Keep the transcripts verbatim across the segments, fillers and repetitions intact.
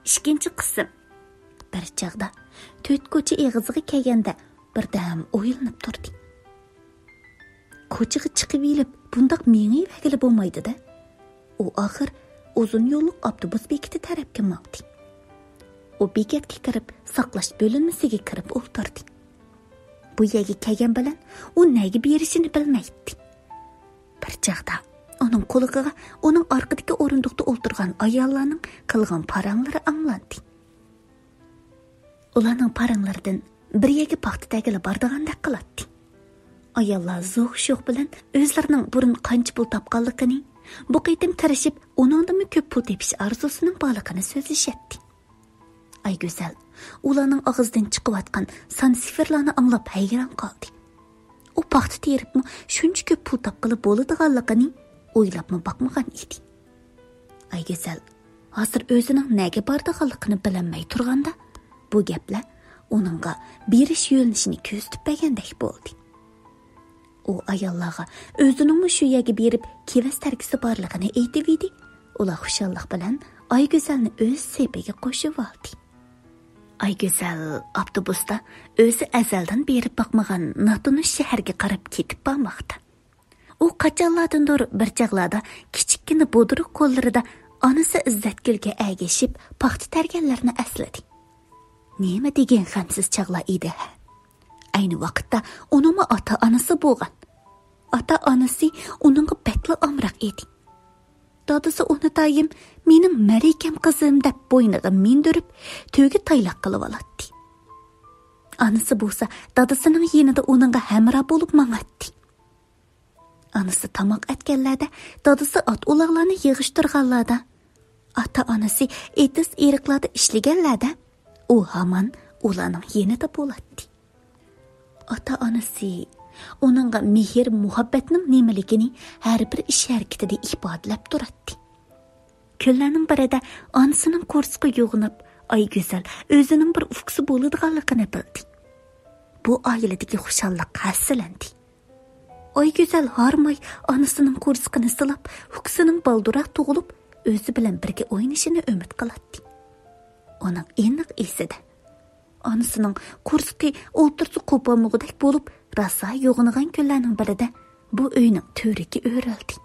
ئىككىنچى قىسىم. بىر چاغدا تۆت كوچا ئېغىزىغا كەلگەندە بىردەم ئويلىنىپ تۇردى. كوچىغا چىقىۋېلىپ بۇنداق مېڭىۋەرگىلى بولمايدۇ-دە. ئۇ ئاخىر ئۇزۇن يوللۇق ئاپتوبۇس بېكىتى تەرەپكە ماڭدى. ئۇ بېكەتكە كىرىپ ساقلاش بۆلۈنمىسىگە كىرىپ ئولتۇردى. بۇ يەرگە كەلگەن بىلەن ئۇ نەگە بېرىشىنى بىلمەيتتى. بىر چاغدا ئۇنىڭ قۇلىقىغا ئۇنىڭ ئارقىدىكى ئورۇندۇقتا ئولتۇرغان ئاياللارنىڭ قىلغان پاراڭلىرى ئاڭلاندى. ئۇلارنىڭ پاراڭلىرىدىن بىر يەرگە پاختا تەرگىلى بارىدىغاندەك قىلاتتى. ئاياللار زوق-شوق بىلەن ئۆزلىرىنىڭ بۇرۇن قانچە پۇل تاپقانلىقىنى، بۇ قېتىم تىرىشىپ ئۇنىڭدىنمۇ كۆپ پۇل تېپىش ئارزۇسىنىڭ بارلىقىنى سۆزلىشەتتى. ئايگۈزەل ئۇلارنىڭ ئاغزىدىن چىقىۋاتقان سان سىفىرلارنى ئاڭلاپ ھەيران قالدى. ئۇ پاختا تېرىپمۇ شۇنچە كۆپ پۇل تاپقىلى بولىدىغانلىقىنى ئويلاپمۇ باقمىغان ئىدى. ئايگۈزەل ھازىر ئۆزىنىڭ نەگە بارىدىغانلىقىنى بىلەلمەي تۇرغاندا، بۇ گەپلەر ئۇنىڭغا بېرىش يۆنىلىشىنى كۆرسىتىپ بەرگەندەك بولدى. ئۇ ئاياللارغا ئۆزىنىڭمۇ شۇ يەرگە بېرىپ كېۋەز تەرگىسى بارلىقىنى ئېيتىۋىدى. ئۇلار خۇشاللىق بىلەن ئايگۈزەلنى ئۆز سېپىگە قوشۇۋالدى. ئايگۈزەل ئاپتوبۇستا ئۆزى ئەزەلدىن بېرىپ باقمىغان ناتونۇش شەھەرگە قاراپ كېتىپ بارماقتا. ئۇ قاچانلاردىندۇر بىر چاغلاردا كىچىككىنە بودۇرۇق قوللىرىدا ئانىسى ئىززەتگۈلگە ئەگىشىپ پاختا تەرگەنلىرىنى ئەسلىدى. نېمە دېگەن غەمسىز چاغلار ئىدى ھە! ئەينى ۋاقىتتا ئۇنىڭمۇ ئاتا-ئانىسى بولغان. ئاتا-ئانىسى ئۇنىڭغا بەكلا ئامراق ئىدى. دادىسى ئۇنى دائىم «مېنىڭ مەرىكەم قىزىم» دەپ بوينىغا مىندۈرۈپ، تۆگە تايلاق قىلىۋالاتتى. ئانىسى بولسا دادىسىنىڭ يېنىدا ئۇنىڭغا ھەمراھ بولۇپ ماڭاتتى. ئانىسى تاماق ئەتكەنلەردە، دادىسى ئات-ئۇلاغلارنى يىغىشتۇرغانلاردا، ئاتا-ئانىسى ئېتىز-ئېرىقلاردا ئىشلىگەنلەردە، ئۇ ھامان ئۇلارنىڭ يېنىدا بولاتتى. ئاتا-ئانىسى ئۇنىڭغا مېھىر-مۇھەببەتنىڭ نېمىلىكىنى ھەر بىر ئىش-ھەرىكىتىدە ئىپادىلەپ تۇراتتى. كۈنلەرنىڭ بىرىدە ئانىسىنىڭ قورسىقى يوغىنىپ، ئايگۈزەل ئۆزىنىڭ بىر ئۇكىسى بولىدىغانلىقىنى بىلدى. بۇ ئائىلىدىكى خۇشاللىق ھەسسىلەندى. ئايگۈزەل ھارماي ئانىسىنىڭ قورسىقىنى سىلاپ، ئۇكىسىنىڭ بالدۇرراق تۇغۇلۇپ، ئۆزى بىلەن بىرگە ئوينىشىنى ئۈمىد قىلاتتى. ئۇنىڭ ئېنىق ئېسىدە، ئانىسىنىڭ قورسىقى ئولتۇرسا قوپالمىغۇدەك بولۇپ، راسا يوغىنىغان كۈنلەرنىڭ بىرىدە بۇ ئۆينىڭ تۈۋرۈكى ئۆرۈلدى.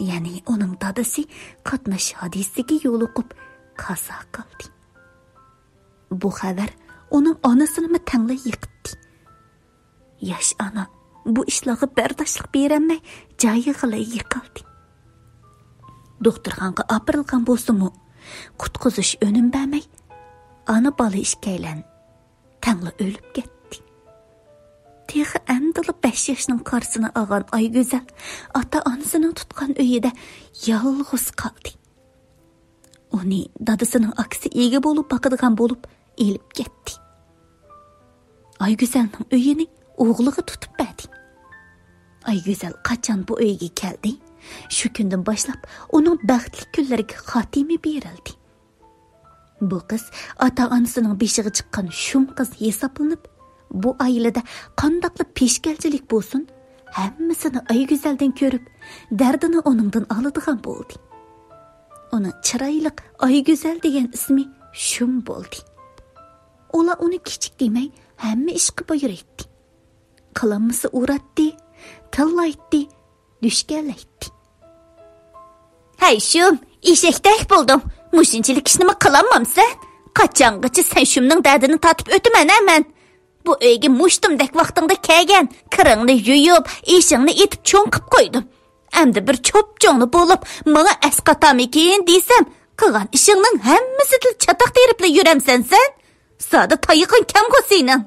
يەنى ئۇنىڭ دادىسى قاتناش ھادىسىسىگە يولۇقۇپ، قازا قىلدى. بۇ خەۋەر ئۇنىڭ ئانىسىنىمۇ تەڭلا يىقىتتى. ياش ئانا بۇ ئىشلارغا بەرداشلىق بېرەلمەي، جايىغىلا يىقىلدى. دوختۇرخانىغا ئاپىرىلغان بولسىمۇ، قۇتقۇزۇش ئۈنۈم بەرمەي، ئانا-بالا ئىككىيلەن تەڭلا ئۆلۈپ كەتتى. تېخى ئەمدىلا بەش ياشنىڭ قارىسىنى ئالغان ئايگۈزەل ئاتا-ئانىسىنىڭ تۇتقان ئۆيىدە يالغۇز قالدى. ئۇنى دادىسىنىڭ ئاكىسى ئىگە بولۇپ باقىدىغان بولۇپ ئېلىپ كەتتى. ئايگۈزەلنىڭ ئۆيىنى ئوغلىغا تۇتۇپ بەردى. ئايگۈزەل قاچان بۇ ئۆيگە كەلدى، شۇ كۈندىن باشلاپ ئۇنىڭ بەختلىك كۈنلىرىگە خاتىمە بېرىلدى. بۇ قىز ئاتا-ئانىسىنىڭ بېشىغا چىققان شۇم قىز ھېسابلىنىپ، بۇ ئائىلىدە قانداقلا پېشكەلچىلىك بولسۇن، ھەممىسىنى ئايگۈزەلدىن كۆرۈپ، دەردىنى ئۇنىڭدىن ئالىدىغان بولدى. ئۇنىڭ چىرايلىق ئايگۈزەل دېگەن ئىسمى شۇم بولدى. ئۇلار ئۇنى كىچىك دېمەي، ھەممە ئىشقا بۇيرۇيتتى. قىلالمىسا ئۇراتتى، تىللايتتى، دۈشكەنلەيتتى. ھەي شۇم، ئېشەكتەك بولدۇڭ. مۇشۇنچىلىك ئىشنىمۇ قىلالمامسەن؟ قاچانغىچە سەن شۇمنىڭ دەردىنى تارتىپ ئۆتىمەن ھە مەن؟ بۇ ئۆيگە مۇشتۇمدەك ۋاقتىڭدا كەلگەن، كىرىڭنى يۇيۇپ، ئېشىڭنى ئېتىپ چوڭ قىپ قويدۇم. ئەمدى بىر چوپچوڭلا بولۇپ، ماڭا ئەسقاتامىكىن دېسەم، قىلغان ئىشىڭنىڭ ھەممىسىدىن چاتاق تېرىپلا يۈرەمسەن سەن؟ زادى تايىقىڭ كەمغۇ سېنىڭ؟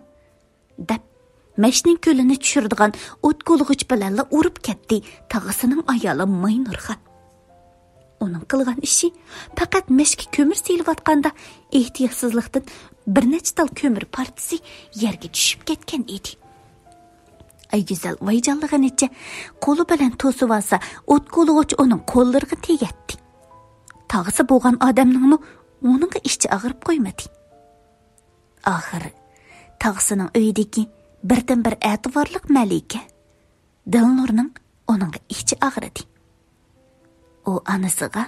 دەپ، مەشنىڭ كۈلىنى چۈشۈرىدىغان ئوت كولىغۇچ بىلەنلا ئۇرۇپ كەتتى تاغىسىنىڭ ئايالى ماينۇرخان. ئۇنىڭ قىلغان ئىشى پەقەت مەشكە كۆمۈر سېلىۋاتقاندا، ئېھتىياتسىزلىقتىن بىر نەچچە تال كۆمۈر پارچىسى يەرگە چۈشۈپ كەتكەن ئىدى. ئايگۈزەل ۋايجانلىغىنىچە قولى بىلەن توسۇۋالسا، ئوت كولىغۇچ ئۇنىڭ قوللىرىغا تېگەتتى. تاغىسى بولغان ئادەمنىڭمۇ ئۇنىڭغا ئىچى ئاغرىپ قويمىدى. ئاخىر تاغىسىنىڭ ئۆيىدىكى بىردىنبىر ئەتىۋارلىق مەلىكە دىلنۇرنىڭ ئۇنىڭغا ئىچى ئاغرىدى. ئۇ ئانىسىغا،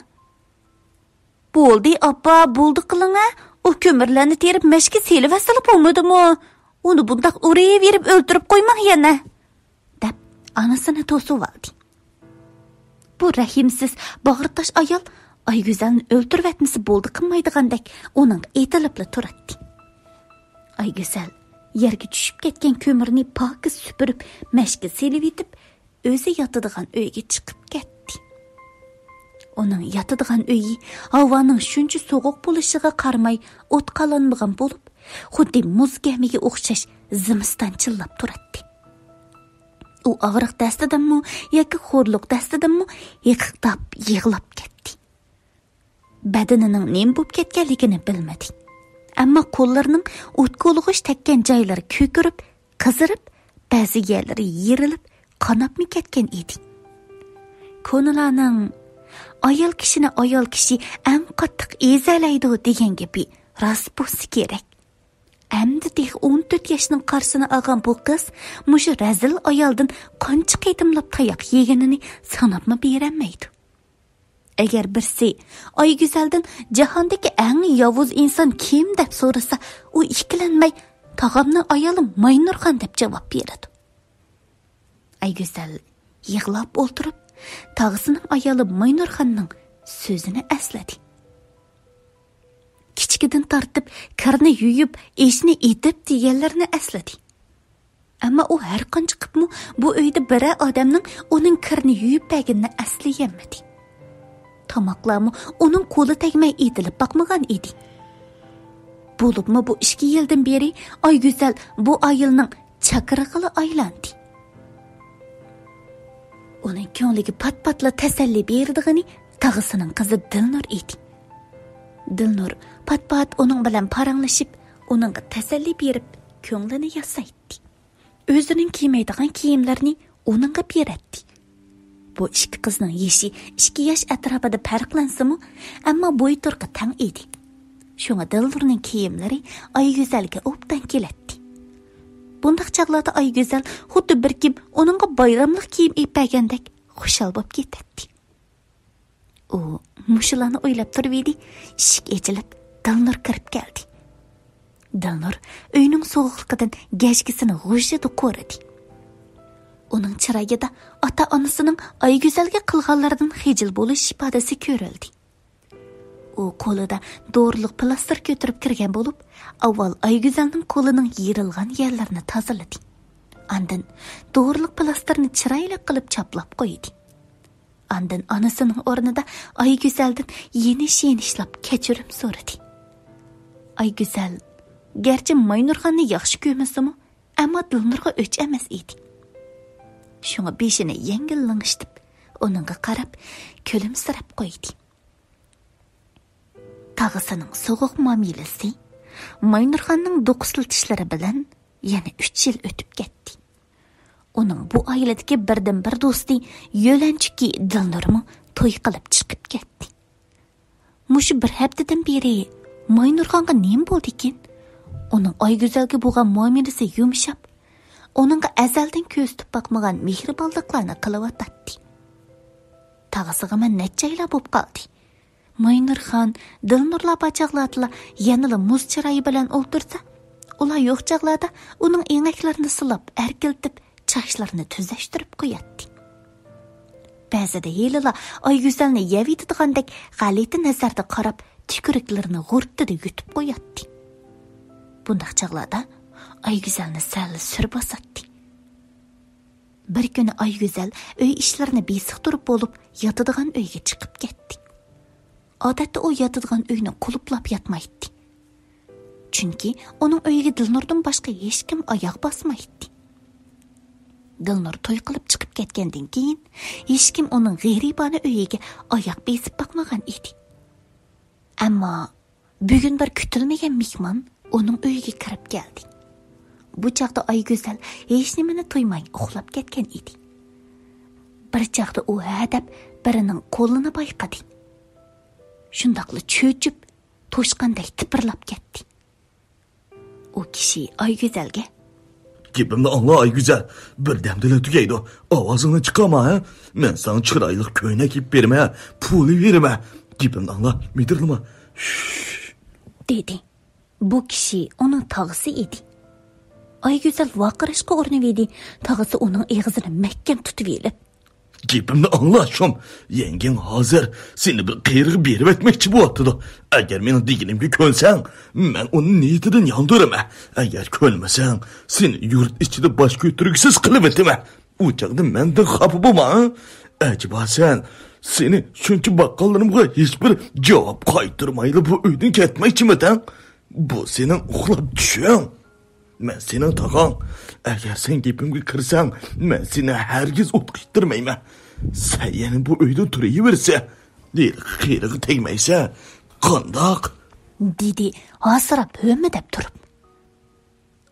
بولدى، ئاپا، بولدى قىلىڭە. ئۇ كۆمۈرلەرنى تېرىپ مەشكە سېلىۋەتسىلا بولمىدىمۇ؟ ئۇنى بۇنداق ئۇرۇۋېرىپ ئۆلتۈرۈپ قويماڭ يەنە، دەپ ئانىسىنى توسۇۋالدى. بۇ رەھىمسىز، باغرى تاش ئايال ئايگۈزەلنى ئۆلتۈرۈۋەتمىسە بولدى قىلمايدىغاندەك ئۇنىڭغا ئېتىلىپلا تۇراتتى. ئايگۈزەل يەرگە چۈشۈپ كەتكەن كۆمۈرنى پاكىز سۈپۈرۈپ، مەشكە سېلىۋېتىپ، ئۆزى ياتىدىغان ئۆيگە چىقىپ كەتتى. ئۇنىڭ ياتىدىغان ئۆيى ھاۋانىڭ شۇنچە سوغۇق بولۇشىغا قارىماي ئوت قالانمىغان بولۇپ، خۇددى مۇز گەمىگە ئوخشاش زىمىستان چىللاپ تۇراتتى. ئۇ ئاغرىق دەستىدىنمۇ ياكى خورلۇق دەستىدىنمۇ ھېقىقلاپ يىغلاپ كەتتى. بەدىنىنىڭ نېمە بولۇپ كەتكەنلىكىنى بىلمىدى. ئەمما قوللىرىنىڭ ئوت كولىغۇچ تەگكەن جايلىرى كۆكىرىپ، قىزىرىپ، بەزى يەرلىرى يېرىلىپ، قاناپمۇ كەتكەن ئىدى. كونىلارنىڭ «ئايال كىشىنى ئايال كىشى ئەڭ قاتتىق ئېزەلەيدۇ» دېگەن گېپى راست بولسا كېرەك. ئەمدى تېخى ئون تۆت ياشنىڭ قارىسىنى ئالغان بۇ قىز مۇشۇ رەزىل ئايالدىن قانچە قېتىملاپ تاياق يېگىنىنى ساناپمۇ بېرەلمەيدۇ. ئەگەر بىرسى ئايگۈزەلدىن «جاھاندىكى ئەڭ ياۋۇز ئىنسان كىم؟» دەپ سورىسا، ئۇ ئىككىلەنمەي «تاغامنىڭ ئايالى ماينۇرخان» دەپ جاۋاب بېرىدۇ. ئايگۈزەل يىغلاپ ئولتۇرۇپ، تاغىسىنىڭ ئايالى ماينۇرخاننىڭ سۆزىنى ئەسلىدى. كىچىكىدىن تارتىپ كىرنى يۇيۇپ، ئېشىنى ئېتىپ دېگەنلىرىنى ئەسلىدى. ئەمما ئۇ ھەر قانچە قىپمۇ بۇ ئۆيدە بىرەر ئادەمنىڭ ئۇنىڭ كىرنى يۇيۇپ بەرگىنىنى ئەسلىيەلمىدى. تاماقلارمۇ ئۇنىڭ قولى تەگمەي ئېتىلىپ باقمىغان ئىدى. بولۇپمۇ بۇ ئىككى يىلدىن بېرى ئايگۈزەل بۇ ئائىلىنىڭ چاكىرىغىلا ئايلاندى. ئۇنىڭ كۆڭلىگە پات-پاتلا تەسەللى بېرىدىغىنى تاغىسىنىڭ قىزى دىلنۇر ئىدى. دىلنۇر پات-پات ئۇنىڭ بىلەن پاراڭلىشىپ، ئۇنىڭغا تەسەللى بېرىپ، كۆڭلىنى ياسايتتى. ئۆزىنىڭ كىيمەيدىغان كىيىملىرىنى ئۇنىڭغا بېرەتتى. بۇ ئىككى قىزنىڭ يېشى ئىككى ياش ئەتراپىدا پەرقلەنسىمۇ، ئەمما بوي تۇرقى تەڭ ئىدى. شۇڭا دىلنۇرنىڭ كىيىملىرى ئايگۈزەلگە ئوبدان كېلەتتى. بۇنداق چاغلاردا ئايگۈزەل خۇددى بىر كىم ئۇنىڭغا بايراملىق كىيىم ئېلىپ بەرگەندەك خۇشال بولۇپ كېتەتتى. ئۇ مۇشۇلارنى ئويلاپ تۇرۇۋىدى، ئىشىك ئېچىلىپ، دىلنۇر كىرىپ كەلدى. دىلنۇر ئۆينىڭ سوغۇقلۇقىدىن گەجگىسىنى غۇژژىدە قورۇدى. ئۇنىڭ چىرايىدا ئاتا-ئانىسىنىڭ ئايگۈزەلگە قىلغانلىرىدىن خىجىل بولۇش ئىپادىسى كۆرۈلدى. ئۇ قولىدا دورىلىق پىلاستىر كۆتۈرۈپ كىرگەن بولۇپ، ئاۋۋال ئايگۈزەلنىڭ قولىنىڭ يېرىلغان يەرلىرىنى تازىلىدى. ئاندىن دورىلىق پىلاستىرنى چىرايلىق قىلىپ چاپلاپ قويدى. ئاندىن ئانىسىنىڭ ئورنىدا ئايگۈزەلدىن يېنىش-يېنىشلاپ كەچۈرۈم سورىدى. ئايگۈزەل گەرچە ماينۇرخاننى ياخشى كۆرمىسىمۇ، ئەمما دىلنۇرغا ئۆچ ئەمەس ئىدى. شۇڭا بېشىنى يەڭگىل لىڭشىتىپ، ئۇنىڭغا قاراپ كۈلۈمسىرەپ قويدى. تاغىسىنىڭ سوغۇق مۇئامىلىسى، ماينۇرخاننىڭ دوقۇسلىتىشلىرى بىلەن يەنە ئۈچ يىل ئۆتۈپ كەتتى. ئۇنىڭ بۇ ئائىلىدىكى بىردىنبىر دوستى، يۆلەنچۈكى دىلنۇرمۇ توي قىلىپ چىقىپ كەتتى. مۇشۇ بىر ھەپتىدىن بېرى ماينۇرخانغا نېمە بولدىكىن؟ ئۇنىڭ ئايگۈزەلگە بولغان مۇئامىلىسى يۇمشاپ، ئۇنىڭغا ئەزەلدىن كۆرسىتىپ باقمىغان مېھرىبانلىقلارنى قىلىۋاتاتتى. تاغىسىغىمۇ نەچچە ئايلار بولۇپ قالدى. ماينۇرخان، دىلنۇرلار بار چاغلاردىلا يەنىلا مۇز چىرايى بىلەن ئولتۇرسا، ئۇلار يوق چاغلاردا ئۇنىڭ ئېڭەكلىرىنى سىلاپ، ئەركىلىتىپ، چاچلىرىنى تۈزەشتۈرۈپ قوياتتى. بەزىدە ھېلىلا ئايگۈزەلنى يەۋېتىدىغاندەك غەلىتە نەزەردە قاراپ، تۈكۈرۈكلىرىنى غۇرتتىدە يۇتۇپ قوياتتى. بۇنداق چاغلاردا ئايگۈزەلنى سەل سۈر باساتتى. بىر كۈنى ئايگۈزەل ئۆي ئىشلىرىنى بېسىقتۇرۇپ بولۇپ، ياتىدىغان ئۆيگە چىقىپ كەتتى. ئادەتتە ئۇ ياتىدىغان ئۆينى قۇلۇپلاپ ياتمايتتى. چۈنكى ئۇنىڭ ئۆيىگە دىلنۇردىن باشقا ھېچكىم ئاياغ باسمايتتى. دىلنۇر توي قىلىپ چىقىپ كەتكەندىن كېيىن، ھېچكىم ئۇنىڭ غېرىبانە ئۆيىگە ئاياق بېسىپ باقمىغان ئىدى. ئەمما بۈگۈن بىر كۈتۈلمىگەن مېھمان ئۇنىڭ ئۆيىگە كىرىپ كەلدى. بۇ چاغدا ئايگۈزەل ھېچنېمىنى تۇيماي ئۇخلاپ كەتكەن ئىدى. بىر چاغدا ئۇ ھە دەپ بىرىنىڭ قولىنى بايقىدى. شۇنداقلا چۆچۈپ، توشقاندەك تىپىرلاپ كەتتى. ئۇ كىشى ئايگۈزەلگە: «گېپىمنى ئاڭلا، ئايگۈزەل. بىردەمدىلا تۈگەيدۇ. ئاۋازىڭنى چىقارما، ھە؟ مەن ساڭا چىرايلىق كۆينەك يېپىپ بېرىمەن، پۇل بېرىمەن. گېپىمنى ئاڭلا، مىدىرلىما. شش. دېدى. بۇ كىشى ئۇنىڭ تاغىسى ئىدى. ئايگۈزەل ۋارقىراشقا ئۇرۇنۇۋىدى، تاغىسى ئۇنىڭ ئېغىزىنى مەھكەم تۇتۇۋېلىپ. گېپىمنى ئاڭلا، شۇم. يەڭگەڭ ھازىر سېنى بىر قېرىغا بېرىۋەتمەكچى بولۇۋاتىدۇ. ئەگەر مېنىڭ دېگىنىمگە كۆنسەڭ، مەن ئۇنى نىيىتىدىن ياندۇرىمەن. ئەگەر كۆنمىسەڭ، سېنى يۇرت ئىچىدە باش كۆتۈرگۈسىز قىلىۋېتىمەن. ئۇ چاغدا مەندىن خاپا بولما، ھە؟ ئەجەبا سەن، سېنى شۇنچە باققانلىرىمغا ھېچبىر جاۋاب قايتۇرمايلا بۇ ئۆيدىن كەتمەكچىمىدىڭ؟ بۇ سېنىڭ ئۇخلاپ چۈشۈڭ. مەن سېنىڭ تاغاڭ. ئەگەر سەن گېپىمگە كىرسەڭ، مەن سېنى ھەرگىز ئوتقا ئىتتىرمەيمەن. سەن يەنە بۇ ئۆيدە تۇرۇۋېرىسەن. ھېلىقى قېرىغا تەگمەيسەن. قانداق؟ دېدى ھاسىراپ ھۆمۈدەپ تۇرۇپ.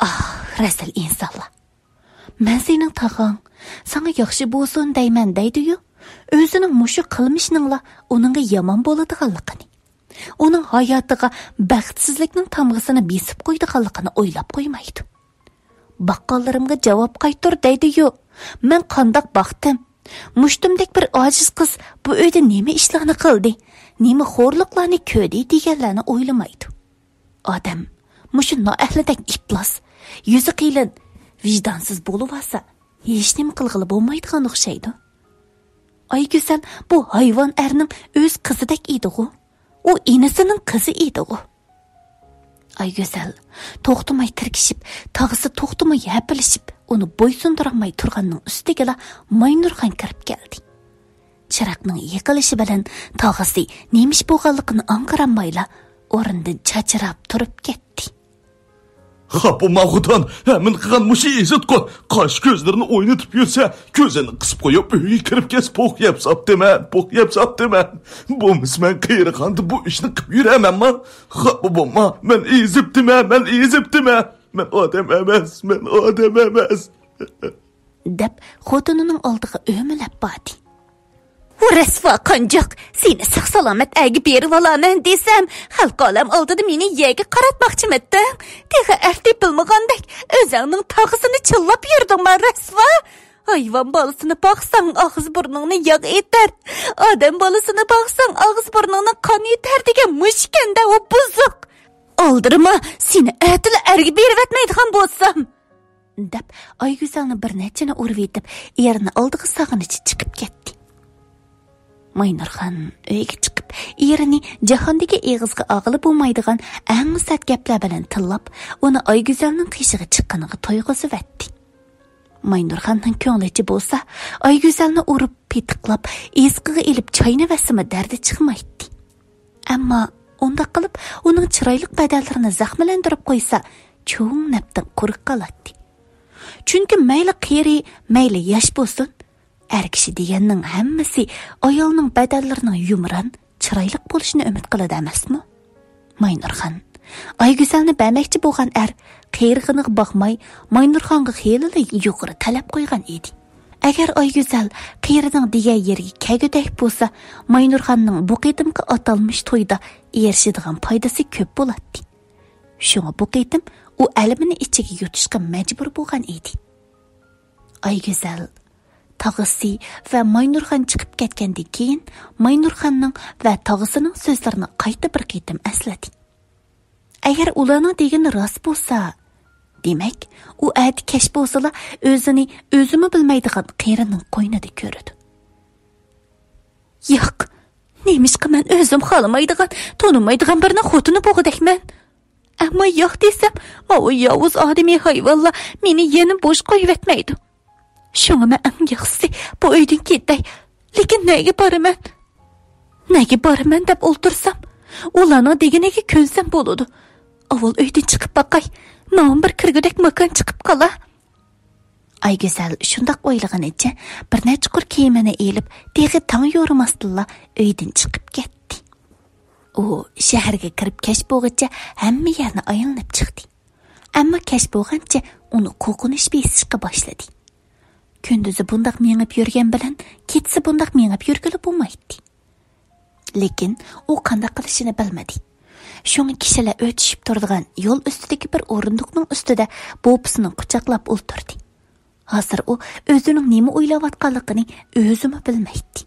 ئاھ، رەزىل ئىنسانلار! مەن سېنىڭ تاغاڭ، ساڭا ياخشى بولسۇن دەيمەن دەيدۇ-يۇ، ئۆزىنىڭ مۇشۇ قىلمىشىنىڭلا ئۇنىڭغا يامان بولىدىغانلىقىنى، ئۇنىڭ ھاياتىغا بەختسىزلىكنىڭ تامغىسىنى بېسىپ قويىدىغانلىقىنى ئويلاپ قويمايدۇ. باققانلىرىمغا جاۋاب قايتۇر دەيدۇ-يۇ، مەن قانداق باقتىم؟ مۇشتۇمدەك بىر ئاجىز قىز بۇ ئۆيدە نېمە ئىشلارنى قىلدى، نېمە خورلۇقلارنى كۆردى دېگەنلەرنى ئويلىمايدۇ. ئادەم مۇشۇ نائەھلىدەك ئىپلاس، يۈزى قېلىن، ۋىجدانسىز بولۇۋالسا، ھېچنېمە قىلغىلى بولمايدىغان ئوخشايدۇ. ئايگۈزەل بۇ ھايۋان ئەرنىڭ ئۆز قىزىدەك ئىدىغۇ. ئۇ ئىنىسىنىڭ قىزى ئىدىغۇ. ئايگۈزەل توختىماي تىركىشىپ، تاغىسى توختىماي ھەپىلىشىپ، ئۇنى بويسۇندۇرالماي تۇرغاننىڭ ئۈستىگىلا ماينۇرخان كىرىپ كەلدى. چىراغنىڭ يېقىلىشى بىلەن تاغىسى نېمە ئىش بولغانلىقىنى ئاڭقىرالمايلا، ئورنىدىن چاچراپ تۇرۇپ كەتتى. خاپا بولما خوتۇن، ھە، مەن قىلغان مۇشۇ ئىزىتقۇ. قاش كۆزلىرىنى ئوينىتىپ يۈرسە، كۆزىنى قىسىپ قويۇپ، ئۆيگە كىرىپ كەتسە، پوق يەپ ساپتىمەن، پوق يەپ ساپتىمەن. بولمىسا مەن قېرىغاندا بۇ ئىشنى قىلىپ يۈرەمەنما؟ خاپا بولما، مەن ئېزىپتىمەن، مەن ئېزىپتىمەن. مەن ئادەم ئەمەس، مەن ئادەم ئەمەس. دەپ، خوتۇنىنىڭ ئالدىغا ئۆمىلەپ باردى. ۋە رەسۋا قانجىق، سېنى ساق-سالامەت ئەرگە بېرىۋالامەن دېسەم، خەلقى ئالەم ئالدىدا مېنى يەرگە قاراتماقچىمىتتىڭ؟ تېخى ئەر تېپىلمىغاندەك ئۆزۈڭنىڭ تاغىسىنى چىللاپ يۈردۈڭما، رەسۋا؟ ھايۋان بالىسىنى باقساڭ، ئاغزى بۇرنۇڭنى ياغ ئېتەر. ئادەم بالىسىنى باقساڭ، ئاغزى بۇرنۇڭنى قان ئېتەر دېگەن مۇشۇكەن-دە، ئۇ بۇزۇق. ئالدىرىما، سېنى ئەتىلا ئەرگە بېرىۋەتمەيدىغان بولسام. دەپ، ئايگۈزەلنى بىر نەچچىنى ئۇرۇۋېتىپ، ئېرىنى ئالدىغا سالغىنىچە چىقىپ كەتتى. ماينۇرخان ئۆيگە چىقىپ، ئېرىنى جاھاندىكى ئېغىزغا ئالغىلى بولمايدىغان ئەڭ سەت گەپلەر بىلەن تىللاپ، ئۇنى ئايگۈزەلنىڭ قېشىغا چىققىنىغا تويغۇزۇۋەتتى. ماينۇرخاننىڭ كۆڭلىچى بولسا، ئايگۈزەلنى ئۇرۇپ، پېتىقلاپ، ئېزىقىغا ئېلىپ چاينىۋەتسىمۇ دەردى چىقمايتتى. ئەمما ئۇنداق قىلىپ ئۇنىڭ چىرايلىق بەدەنلىرىنى زەخىملەندۈرۈپ قويسا، چوڭ نەپتىن قۇرۇق قالاتتى. چۈنكى مەيلى قېرى، مەيلى ياش بولسۇن، ئەر كىشى دېگەننىڭ ھەممىسى ئايالنىڭ بەدەنلىرىنىڭ يۇمران، چىرايلىق بولۇشىنى ئۈمىد قىلىدۇ ئەمەسمۇ؟ ماينۇرخان، ئايگۈزەلنى بەرمەكچى بولغان ئەر قېرىغىنىغا باقماي، ماينۇرخانغا خېلىلا يۇقىرى تەلەپ قويغان ئىدى. ئەگەر ئايگۈزەل قېرىنىڭ دېگەن يېرىگە كەلگۈدەك بولسا، ماينۇرخاننىڭ بۇ قېتىمقى ئاتالمىش تويدا ئېرىشىدىغان پايدىسى كۆپ بولاتتى. شۇڭا بۇ قېتىم ئۇ ئەلىمىنى ئىچىگە يۇتۇشقا مەجبۇر بولغان ئىدى. ئايگۈزەل تاغىسى ۋە ماينۇرخان چىقىپ كەتكەندىن كېيىن، ماينۇرخاننىڭ ۋە تاغىسىنىڭ سۆزلىرىنى قايتا بىر قېتىم ئەسلىدى. ئەگەر ئۇلارنىڭ دېگىنى راست بولسا، دېمەك، ئۇ ئەتە كەچ بولسىلا ئۆزىنى ئۆزىمۇ بىلمەيدىغان قېرىنىڭ قوينىدا كۆرىدۇ. ياق، نېمىشقا مەن ئۆزۈم خالىمايدىغان، تونۇمايدىغان بىرىنىڭ خوتۇنى بولغۇدەكمەن؟ ئەمما ياق دېسەم، ماۋۇ ياۋۇز ئادىمىي ھايۋانلار مېنى يەنە بوش قويۇۋەتمەيدۇ. شۇڭا مەن ئەڭ ياخشىسى بۇ ئۆيدىن كېتەي. لېكىن نەگە بارىمەن؟ نەگە بارىمەن دەپ ئولتۇرسام، ئۇلارنىڭ دېگىنىگە كۆنسەم بولىدۇ. ئاۋۋال ئۆيدىن چىقىپ باقاي. ماڭا بىر كىرگۈدەك ماكان چىقىپ قالا. ئايگۈزەل شۇنداق ئويلىغىنىچە بىر نەچچە قۇر كىيىمىنى ئېلىپ، تېخى تاڭ يورۇماستىنلا ئۆيدىن چىقىپ كەتتى. ئۇ شەھەرگە كىرىپ كەچ بولغۇچە ھەممە يەرنى ئايلىنىپ چىقتى. ئەمما كەچ بولغانچە ئۇنى قورقۇنچ بېسىشقا باشلىدى. كۈندۈزى بۇنداق مېڭىپ يۈرگەن بىلەن كېچىسى بۇنداق مېڭىپ يۈرگىلى بولمايتتى. لېكىن ئۇ قانداق قىلىشىنى بىلمىدى. شۇڭا كىشىلەر ئۆتۈشۈپ تۇرىدىغان يول ئۈستىدىكى بىر ئورۇندۇقنىڭ ئۈستىدە بوپىسىنى قۇچاقلاپ ئولتۇردى. ھازىر ئۇ ئۆزىنىڭ نېمە ئويلاۋاتقانلىقىنى ئۆزىمۇ بىلمەيتتى.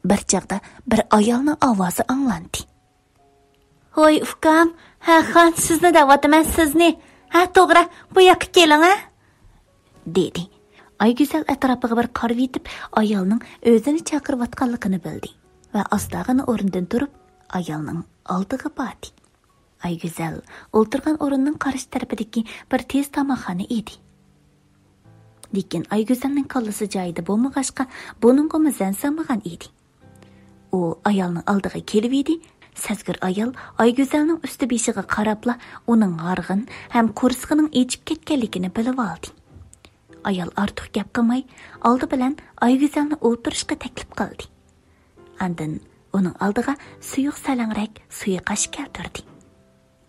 بىر چاغدا بىر ئايالنىڭ ئاۋازى ئاڭلاندى. «ھوي ئۇكام، ھە خان، سىزنى دەۋاتىمەن، سىزنى. ھە توغرا، بۇ ياققا كېلىڭ ھە.» دېدى. ئايگۈزەل ئەتراپىغا بىر قارىۋېتىپ، ئايالنىڭ ئۆزىنى چاقىرىۋاتقانلىقىنى بىلدى ۋە ئاستاغىنا ئورنىدىن تۇرۇپ، ئايالنىڭ ئالدىغا باردى. ئايگۈزەل ئولتۇرغان ئورۇننىڭ قارشى تەرىپىدىكى بىر تېز تاماقخانا ئىدى. لېكىن ئايگۈزەلنىڭ كاللىسى جايىدا بولمىغاچقا، بۇنىڭغىمۇ زەن سالمىغان ئىدى. ئۇ ئايالنىڭ ئالدىغا كېلىۋىدى. سەزگۈر ئايال ئايگۈزەلنىڭ ئۈستى بېشىغا قاراپلا، ئۇنىڭ ھارغىن ھەم قورسىقىنىڭ ئېچىپ كەتكەنلىكىنى بىلىۋالدى. ئايال ئارتۇق گەپ قىلماي، ئالدى بىلەن ئايگۈزەلنى ئولتۇرۇشقا تەكلىپ قىلدى. ئاندىن ئۇنىڭ ئالدىغا سۇيۇق سەلەڭرەك سۇيۇقئاش كەلتۈردى.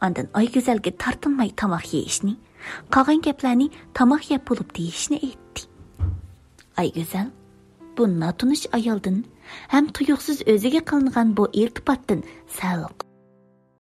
ئاندىن ئايگۈزەلگە تارتىنماي تاماق يېيىشنى، قالغان گەپلەرنى تاماق يەپ بولۇپ دېيىشنى ئېيتتى. ئايگۈزەل بۇ ناتونۇش ئايالدىن ھەم تۇيۇقسىز ئۆزىگە قىلىنغان بۇ ئىلتىپاتتىن سەل